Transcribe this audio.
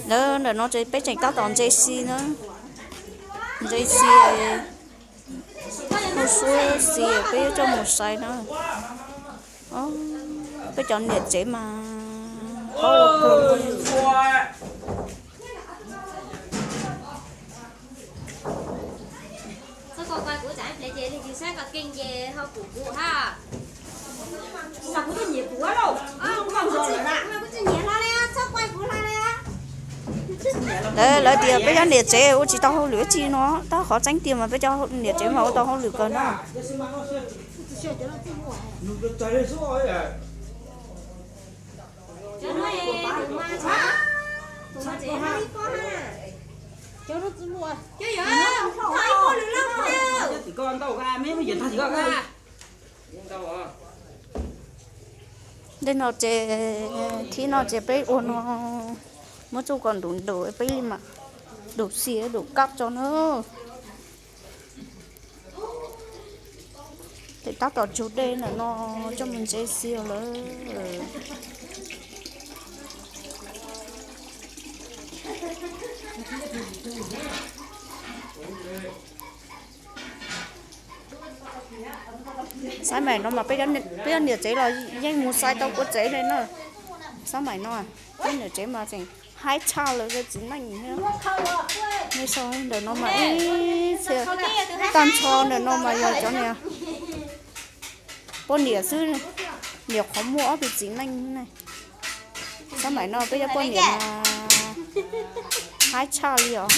Ntawm no ces peb tseem tab tom ntse xis na, ntse xis, hu suab xis peb yuav coj mus sai na. Peb cov niam tsev mas qab ua kawg. Lawv tias peb cov niam tsev ua tsis tau hauj lwm ib tsi no, tab qhov tseeb tiag mas peb cov niam tsev mas ua tau hauj lwm kawg no. Tej no ces, thib no ces peb ua no, muab txuj kom ntum ntum peb li mas, ntum xis ntum kab tso na. Ces tab tom tsug dej ntawm no coj mus ntse xis lawm. Xab maim no mas peb cov niam tsev los yeej mus xais tau kua tsev li na. Xab maim no peb niam tsev mas tseem haib tshaj lawv txiv neej. Nej saib ntawm no mas ib txhia, tag nrho ntawm no mas yog cov niag poj niam xwb, niam qhov muaj ob tug txiv neej ne. Xab maim no peb cov poj niam mas haib tshaj li os.